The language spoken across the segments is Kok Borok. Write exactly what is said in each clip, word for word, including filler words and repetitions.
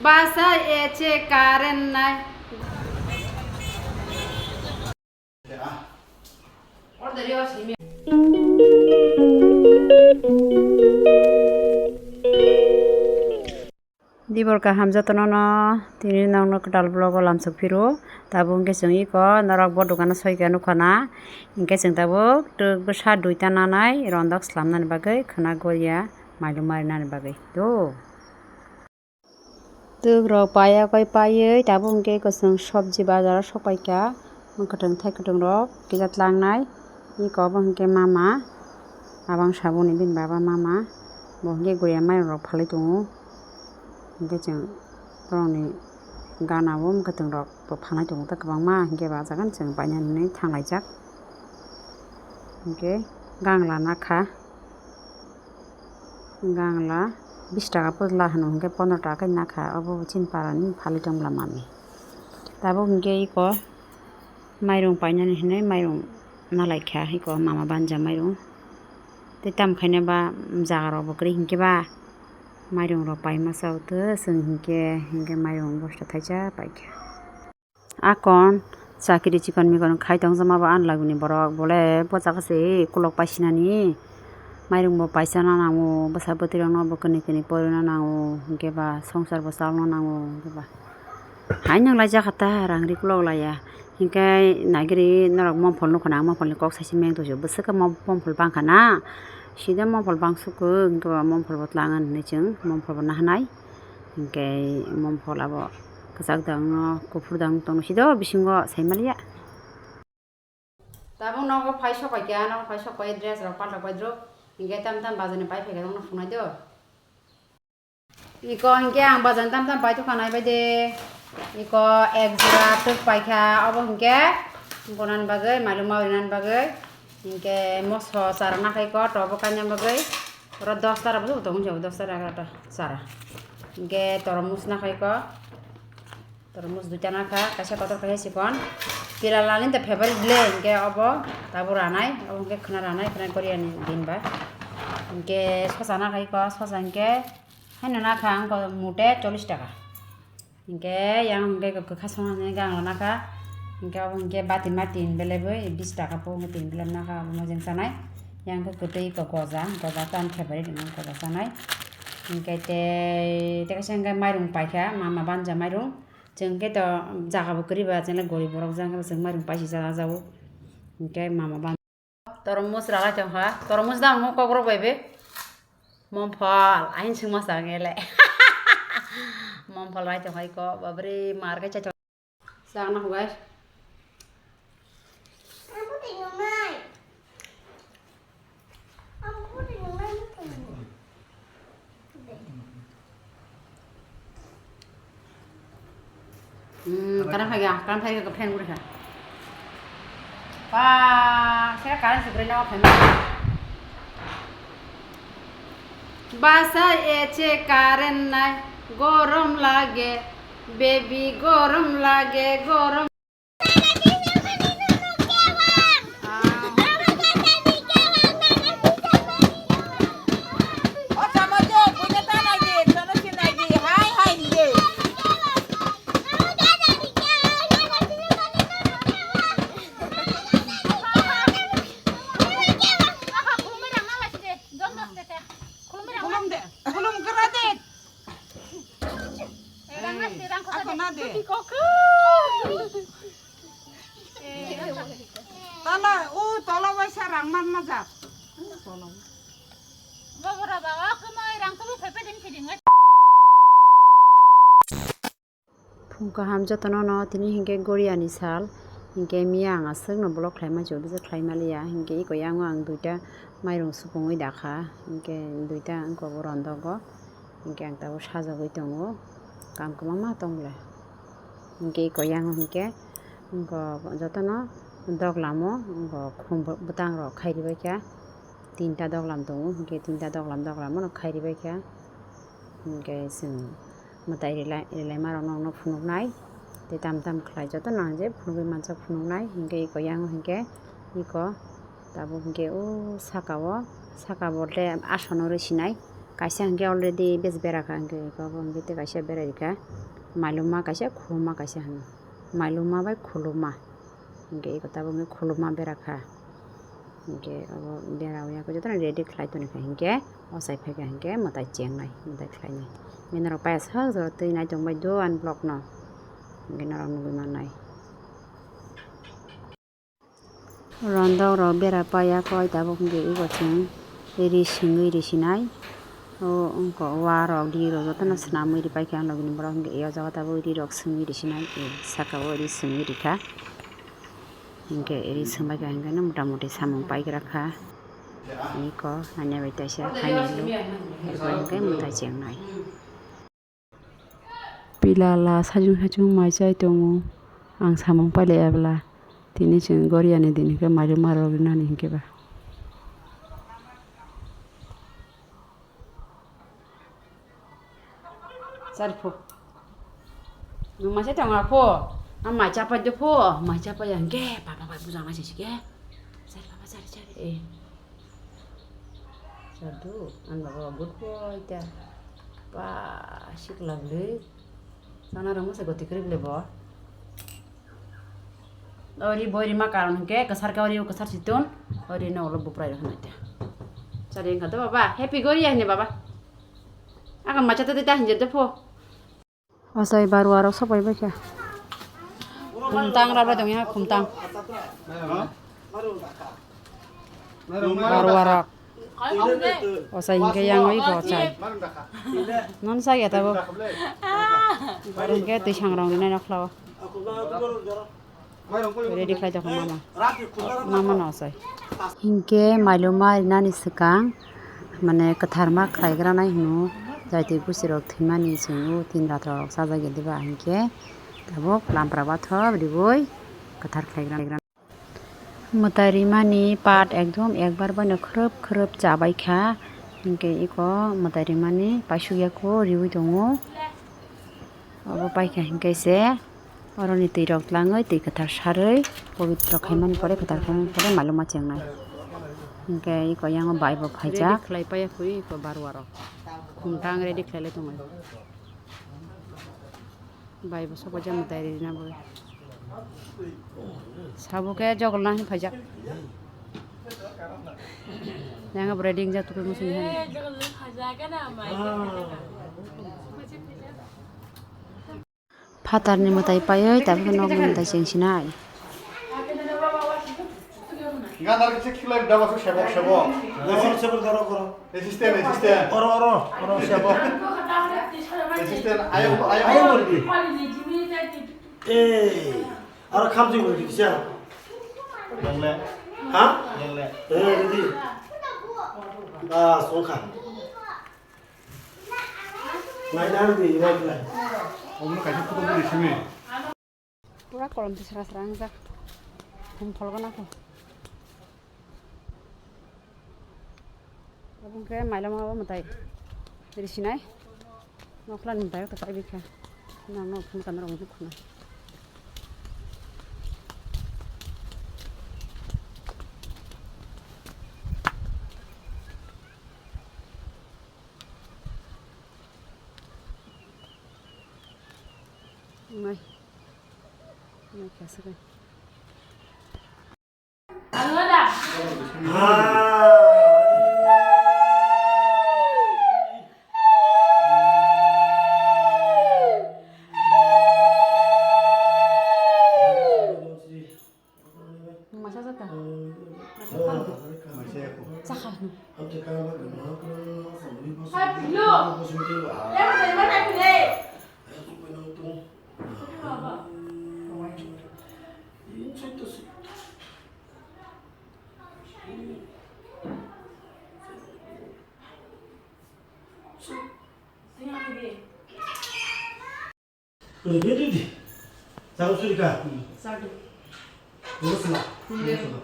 Basa eche current nai. Dibor kaham jotono no tini nokno kwtal vlog o lamsok phiro. Tabuk hwnkhe chwng iko norok bo dogano soika nukha na. Hinkhe chwng tabuk twk bwsa duita nanai rondok slamnani bagwi khwna goria mailu marinani bagwi do. Twk rok paiya koi paiwi tabuk hwnkhe iko chwng sobji bazar o sok paikha. Mwkhwtwng thai kwtwng rok kisa tlangnai. Iko obo hwnkhe mama, abang saboni bini baba mama, bo hwnkhe guriya mairung rok phalwi tongo. Hwnkhe chwng borokni gana o mwkhwtwng rok bo phalnai tongo tei kwbangma, hwnkhe bo ah jaga no chwng painani hinwi thanglaijak. Hwnkhe gangla nakha, gangla bish taka pwla hwno hwnkhe pondro taka khe nakha, obo chini parani phalwi tongla mami. Tabuk hwnkhe iko. Mairung painani hinwi mairung nalaikha iko mama banja mairung. Tei tamo khaina ba jaga rok bo kwrwi hinkhe ba mairung rok paima chao tei chwng hinkhe, hinkhe mairung bosta thaisa paikha. Akon chakri chikon mikon khai tongjakma bo ani lagini borok bole bwsakhe se ukulok paisinani mairung bo paisana nango bwsa bwtwi rokno bo kwnwi kwnwi porina nango hinkhe ba songsar bo chalna nango hinkhe ba. Hai nang lai jakha ta rang ri kulok laiya. Hinkhe nagiri norok momphol nukha na, ang momphol ni kok saisi meng tongsi. Bwswk khe mom-, momphol bangkha na. Sida momphol bangsuk khe hinkhe ba momphol bo tlang hinwi chwng momphol bo nahanai. Hinkhe momphol abo kwchak dang no, kuphur dang tongno sida bisingo sai maliya. Tabuk nogo phai sok paikha, nogo phai sok pai dress rok paltok pai drop. Hinkhe tam tam bazar ni pai phaikha, tongno phunai do. Iko hinkhe ang bazar tam tam pai tukha nai bai de. Iko ek jora twk paikha, obo hinkhe gonani bagwi, mailu maurinani bagwi. Hinkhe moso chara nakha iko, tobo kainani bagwi. Oro dos tara bo tongo, dos tara egarota chara. Hinkhe toromuj nakha iko. Tormos duita nakha, kaisa kotor kaisa chikon. Piralani to favorite le, hinkhe obo tabuk ranai, obo hinkhe khwna ranai, khwna Koreani din ba. Hinkhe sosa nakha iko, sosa hinkhe haino nakha ang mute chollish taka. Hinkhe yang hinkhe kwkha songmani gangla nakha. Hinkhe obo hinkhe bati ma tin belai bai bish taka po hinkhe tin belai nakha, obo mojang sanai. Yang hinkhe kwtwi iko goja, goja to ani favorite, goja sanai. Hinkhe tei, tei kaisa hinkhe mairung paikha, mama banja mairung. Chwng khe to jaga bo kwrwi ba, chwng le gorib borok, jang khe bo chwng mairung paisi cha jago. Hinkhe mama ban. Tormos ralai tong kha, tormos dam mo kokrok bai be. Momphol, ahin chwngma sa nge le. Momphol rai tong kha iko, babri mar khe cha. Chak na guys. Hmm, karam phai ga, karam phai ga, fan guri kha. Pa, sera karam sugri na phai ma. Basa eche current nai, gorom lage, baby gorom lage, gorom. Khulum de, khulum gra de. Ako na de. Tala, o tala waisa rang man majak. Bobora ba, o kemoi rang kubu pepe din siding. Phung kaham jotono no tini hinkhe Goriani sal, hinkhe miya ang aswkno vlog khlaima chubisa khlai maliya, hinkhe iko yango ang duita mairung supungwi dakha, hinkhe duita wngkha bo rondogo, hinkhe ang tabuk sajagwi tongo, kam kwbangma tong bwle, hinkhe iko yango hinkhe wngkha jotono doglamo wngkha khum bwtang rok khai ribaikha, tinta doglam tongo, hinkhe tinta doglam doglamo no khai ribaikha, hinkhe chwng. Mwtai rilai, rilai ma rok no phunuknai. Tei tam tam khlai joto nang je phunugwi manjak phunuknai. Hinkhe iko yang hinkhe iko tabuk hinkhe o saka o, saka bo le ashono rw sinai. Kaisa hwnkhe already bes bera kha, hwnkhe eko bo hwnkhe tei kaisa bera rikha. Mailuma kaisa, khuluma kaisa hwnkhe. Mailuma bai khuluma. Hwnkhe eko tabuk hwnkhe khuluma bera kha. Hwnkhe abo bera wngya khe jotono ready khlai toni kha, hwnkhe ochai phai kha, hwnkhe mwtai chengnai, mwtai khlainai. Bini norok paya sak jora twi nai tongbai do ani vlog no. Hwnkhe norok nugwi mannai. Rondok rok bera paiya koi tabuk hwnkhe eko chwng ri swngwi risinai. O wngkha wa rok di rok jotono swnamwi ripaikha ang nogini borok hwnkhe o jaga tabuk ri rok swngwi risinai, saka o ri swngwi rikha. Hwnkhe ri swngbaikha hwnkhe no mota moti samung paigrakha. Eko hanya bai taisa final look, erpore hwnkhe mwtai chengnai. Pila la sajung sajung mai chai tongo. Ang samung pailai abla. Tini chwng goriani din hwnkhe mairuma rok rinani hwnkhe ba. Chari pho. Nwng mai chai tongo pho. Ang mai chapai de pho. Mai chapai hwnkhe baba bai bujang nai sisi khe. Chari baba chari chari. Eh. Sadu, ang baba good boy ta. Pa, sikla bwlwi. Sana rwngma se goti kwrwi bwlwi bo. Ori boi rima karon hwnkhe kwsar khe ori kwsar siton. Ori no ulo buprai rok hwnwi ta. Chari wngkha to baba. Happy gori ya hini baba. Aga macha to ta hinjil to pho. Achai barwa rok sopai bai kha. Khumtang rok bai tongya khumtang. Barwa rok. Achai hingke yang oi bo achai. Non sa ya tabo. Barwa hingke twi sang rong rinai nokhlao. Ready khlai tongkha mama. Mama no achai. Hinkhe mailuma rinani swkang, mane, kwtharma khlaigranai hino, jai twi busi rok thwimani chwng o tin rathra rok chajak ya diba, hinkhe tabuk lampra bathok riui kwthar khlaigra. Mwtai rimani pat ekdom ekbar baino khrwp khrwp chabaikha, hinkhe eko mwtai rimani paisukya khe riui tongo. Obo paikha hinkhe se oroni twi rok tlangwi twi kwthar sarwi pobitro khaimani pore kwthar khaimani pore mailuma chengnai. Hinkhe eko yang bai bo phaijak. Ready khlai paiya khui eko barwa rok. Khumtang ready khlai lai tongo. Bai bo sobo jang mwtai rina bo. Sabo khe jogol nang phaijak. Yang bo ready jak tukui musi ni. Phatarni mwtai paiwi tabukhe nokni mwtai chengsinai. Gandar kisa khilai daba su sebok sebok. Oro sebok doro koro. Assistant, assistant. Oro, oro, oro sebok. Assistant, ayo, ayo. Ayo, ayo. Eh, aro khamjui bo kisa. Lengle. Ha? Lengle. Eh, ready. Bas, ongkha. Naina di, naina. Omo kaisa photo budi simi. Pura kolom tisra sra wngjak. Hum pholgana kho. Abong khe mailama bo mwtai. Risinai. Nokla ni mwtai to kai bikha. Nang nok phun kamera ungkhu khuna. Mai. Mai kha sakai. Masa saka. Masa pang. Saka. Hai, lu. Yang ada mana ni? Apa? Ini dia, dia, dia. Tahu suri kah? Satu. Terus lah. Terus lah.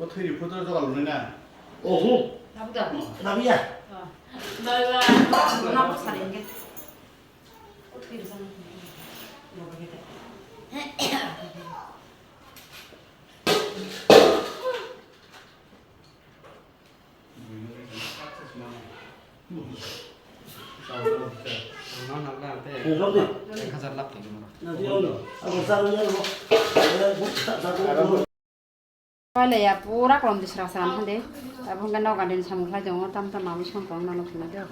O thwini photo jogal nai na. Oho. Labuda. Labiya. Bye bye. Nabo sari nge. O thwini sana. Pailaya pura kolom di sra sra hande. Abo hingke nogo din samung khlai tongo, tam tam mamui song tong nang nukna do.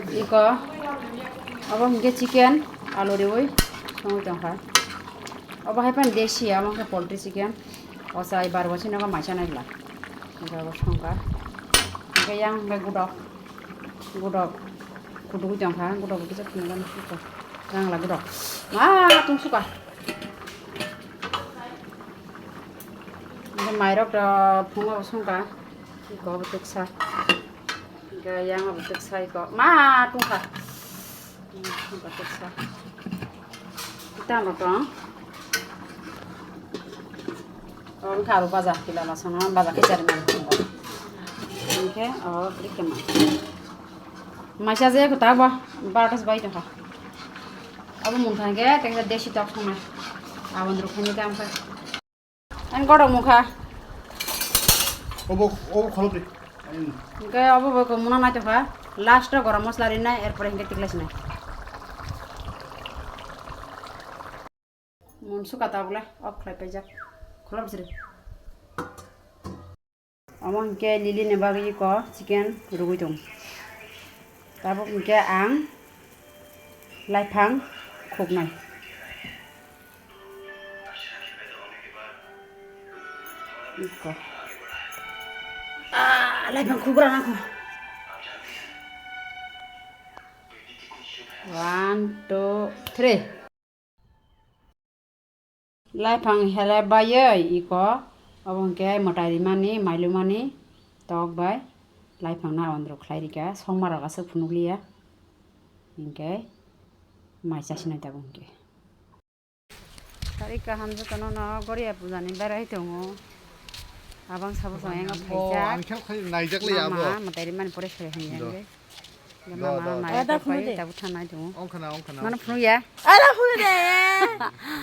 Iko, abo hingke chicken, alu riui songwi tongkha. Obo hai phano desi, amo khe poultry chicken. O chai bar bo sino maisa naila. Hingke abo songkha. Hingke yang hingke gudok, gudok kudugui tongkha, gudok bo kisa phunukgwi nukha. Yang la gudok. Ma tungsukha. Hingke mairok rok phungo bo songkha. Iko bo tuksa. Hingke yang bo tuksa iko. Ma tungkha. Hmm, iko tuksa. Kita bo tong. O wngkha alu baja, kila lasano baja khe chari mani. Hingke o klik khe ma. Maisa je kwtal bo, barota se bai tongkha. Abo mungkha hingke tengsa desi tok songnai. Aboni rok khaini tamo khe. Ang godok mungkha. Obo, obo kholobri. Hingke obo bo muna naitokha. Last o gorom masala rinai, erpore hingke tikla sinai. Mun suka ta bole, off khlai paijak. Kholobri siri. Omo hingke Lily ni bagwi iko chicken rwgwi tong. Tabuk hingke ang laiphang khuknai. Iko. Ah, laiphang khugra nangkho. One, two, three. Laiphang hele bayoi iko, obo hingke mwtai rimani, mailumani tok bai laiphang no aboni rok khlai rikha, songma rok aswk phunukliya, hingke mai chasinai tabuk hingke. Tari kaham jotono no Goria puja ni berai tongo, abang sabo song yang phaijak, ang khe khai naijak le abo. Mama mwtai rimani pore se hingke. Mama, mama, tabuk thanai tongo. Ongkhana, ongkhana. Nono phunukya? Ala phunu de.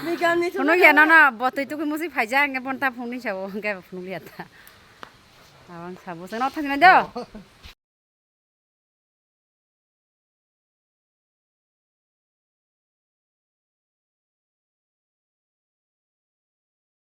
Mikam ni phunukya, nono botwi tukui musi phaijak, hingke bonta phunukni sabo, hingke phunukya ta. Abang sabo, sengno thangna do.